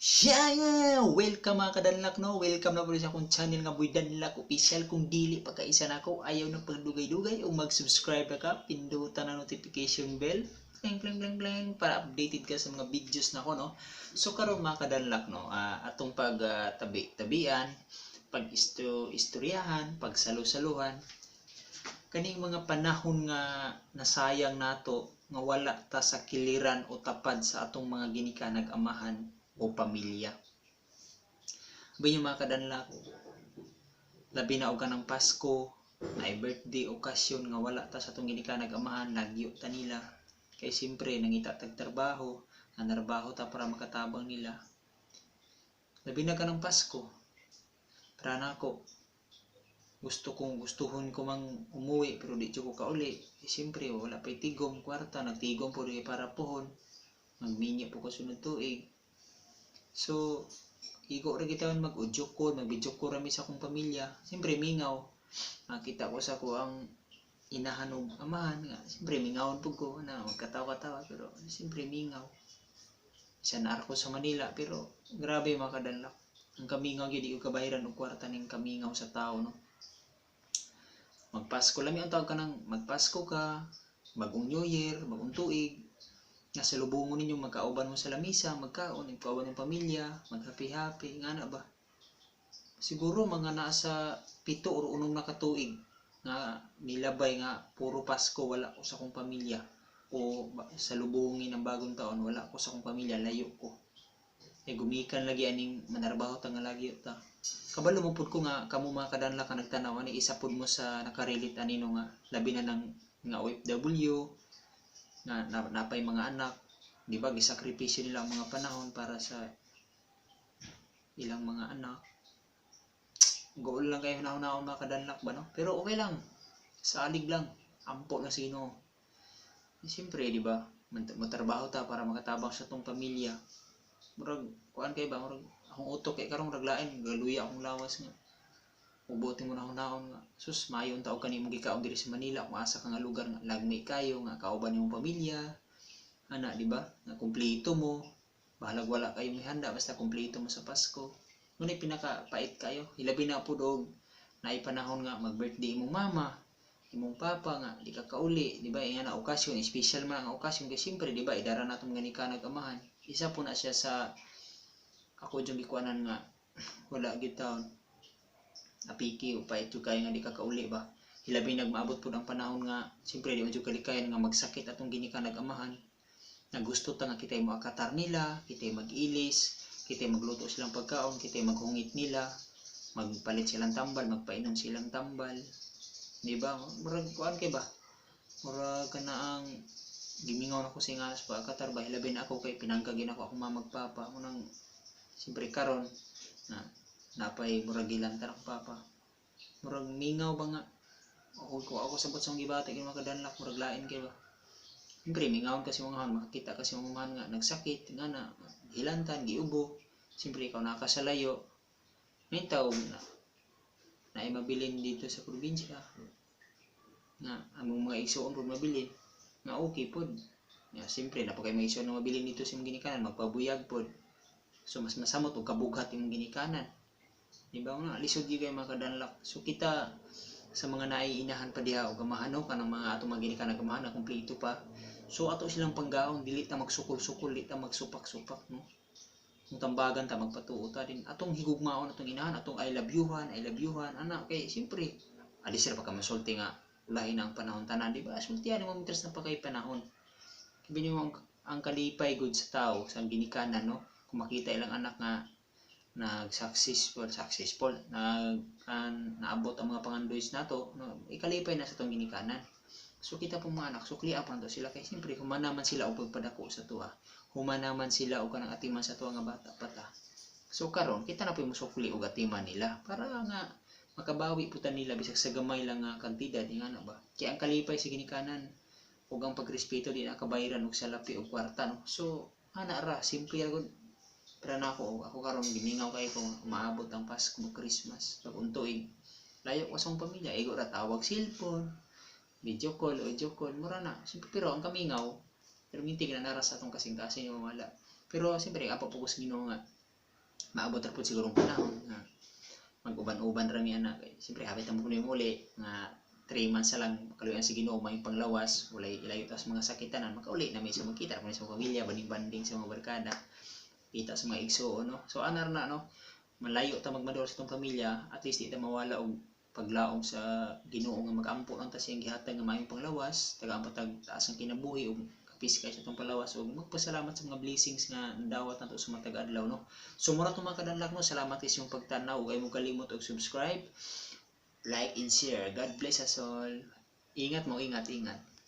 Yeah! Welcome, mga kadanlak, no? Welcome na po sa akong channel nga Boy Danlak Official. Kung dili pa kaisa nako, ayaw na pagdugay-dugay o mag-subscribe na ka, pindutan na notification bell. Kling kling kling kling para updated ka sa mga videos nako, no. So karon, mga kadanlak, no, atong pag tabi-tabian, pag istoryahan, pag salu-saluhan kaning mga panahon nga nasayang nato nga wala ta sa kiliran o tapad sa atong mga ginikanag amahan o pamilya. Abi mga kadanlak, labi na og kanang Pasko, na birthday okasyon nga wala ta sa atong ginikanag amahan, lagyo ta nila. Kay siyempre nangita tag trabaho, nanarbaho ta para makatabang nila. Labi na kanang Pasko. Para nako, gusto kong gustuhon ko mang umuwi pero di jud ko kauli. Eh, siyempre wala pa'y tigom kwarta, nagtigom po di para pohon. Magminyo po ko sunod tuig. So, igo ra kita mag-audio call, mag-video call rami sa akong pamilya. Siyempre mingaw. Makita ko sa ko ang inahan ug amahan nga siyempre mingawon pud ko na magkatawa-katawa, pero siyempre mingaw. Isa na ko sa Manila, pero grabe, mga kadanlak. Ang kamingaw gyud, di ko kabahiran og kwarta ning kamingaw sa tao, no. Magpasko lami ang tawag kanang magpasko ka, bagong New Year, bagong tuig, nasa lubungon ninyo, magkauban mo sa lamisa, magkaon, magkauban ng pamilya, mag-happy-happy, nga na ba? Siguro mga nasa 7 or 6 na katuig nga nilabay nga puro Pasko wala ko sa akong pamilya o sa lubungin ng bagong taon wala ko sa akong pamilya, layo ko. Eh gumikan lagi aning manarbaho ta nga lagi ta. Kabalo mo pud ko nga kamo, mga kadanla ka nagtanaw ani, isa pud mo sa nakarelate ani, no, nga labi na nang nga OFW nga napay mga anak, di ba, gisakripisyo nila ang mga panahon para sa ilang mga anak. Gool lang kayo na mga kadanlak ba, no? Pero okay lang. Salig lang. Ampo na sino. Eh, siyempre, di ba? Matrabaho ta para makatabang sa tong pamilya. Murag, kuan kay ba? Murag, akong utok kay karong raglain, galuya akong lawas nga. Ubuti mo na hunaon nga. Sus, maayo unta og kani mong gikaon diri sa Manila kung asa ka nga lugar nga lagmi kayo nga kauban nimong pamilya. Ana, di ba? Nga kumpleto mo. Bahalag wala kayo mihanda basta kumpleto mo sa Pasko. Ngunit pinakapait kayo. Hilabi na pud og naay panahon nga mag-birthday imong mama, imong papa nga di ka kauli, di ba? Inga na okasyon, special man ang okasyon kay siyempre, di ba, idara natong mga nikanag amahan. Isa po na siya sa ako dyong gikuanan nga wala gyud taon apiki o pait jud kayo nga di ka kauli ba. Hilabi nagmaabot pud ang panahon nga siyempre di man jud kalikayan nga magsakit atong ginikanag amahan. Na gusto ta nga kita'y moakatar nila, kita'y mag-ilis, kita'y magluto silang pagkaon, kita'y maghungit nila, magpalit silang tambal, magpainom silang tambal. Di ba? Murag kuan kay ba? Murag kanaang gimingaw na ko sa ingalas pa akatar ba, hilabi na ako kay pinangkagin ako akong mama papa. Unang siyempre karon na napay murag gilantar akong papa. Murag mingaw ba nga ako sabot sa akong gibati kay mga kadanlak, murag lain kay ba. Siyempre mingawon kasi mga han, makakita kasi mga han nga nagsakit nga na hilantan, giubo. Siyempre ikaw nakasalayo. May tawag na naay mabilin dito sa probinsya nga among mga igsuon pud mabilin nga okay pod. Nga siyempre napakay mga igsuon nga mabilin dito sa imong ginikanan, magpabuyag pod. So mas masamot og kabughat imong ginikanan. Di ba nga lisod gyud kay mga kadanlak. So kita sa mga naiinahan pa diha og amahan, no, kanang mga atong mga ginikanan amahan na kumpleto pa. So ato silang panggaon, dili ta magsukol-sukol, dili ta magsupak-supak, no. Kung tambagan ta, magpatuo ta din atong higugmaon atong inahan, atong I love youhan ana, kay siyempre alis ra pa ka masulti nga ulahi na ang panahon tanan, di ba? Sultihan mo mientras na pa kay panahon. Kibini mo ang kalipay gud sa tao sa ginikanan, no, kung makita ilang anak nga nag-successful, successful, nag an, naabot ang mga pangandoys nato, no, ikalipay na sa tong ginikanan. So kita po mga anak, suklia pa nato sila kay siyempre human naman sila og pagpadako sa tuwa. Human naman sila og kanang atiman sa tuwa nga bata pa ta. So karon kita na po musukli og atiman nila para nga makabawi po ta nila bisag sa gamay lang nga kantidad nga na ba. Kaya ang kalipay sa ginikanan ug ang pagrespeto di na kabayaran og salapi og kwarta, no. So ana ra, simple ra gud. Pero na ako karon gimingaw kay kung umaabot ang Pasko, Christmas, pag tuig. Layo ko sa akong pamilya, igo ra tawag cellphone, video call, audio call, mura na. Siyempre, pero ang kamingaw, pero minti na nara sa atong kasing-kasing yung wala. Pero siyempre, apo po ko sa Ginoo nga Maabot ra pud siguro ang panahon nga mag-uban-uban ra mi ana kay siyempre hapit na mo kuno uli nga 3 months na lang kaluoyan sa Ginoo, may panglawas, walay ilayo ta sa mga sakitanan, makauli na mi sa magkita ra sa mga pamilya, banding-banding sa mga barkada, kita sa mga igsuon, no. So anar na, no, malayo ta magmadol sa atong pamilya, at least di ta mawala og paglaom sa Ginoo nga mag-ampo lang ta siyang gihatag nga maayong panglawas, tagaan pa tag taas ang kinabuhi ug kapis kay sa atong panglawas ug magpasalamat sa mga blessings nga nadawat nato sa matag adlaw, no. So mura to, mga kadanlak, no. Salamat kay sa inyong pagtan-aw ug ayaw mo kalimot og subscribe, like and share. God bless us all. Ingat mo, ingat, ingat.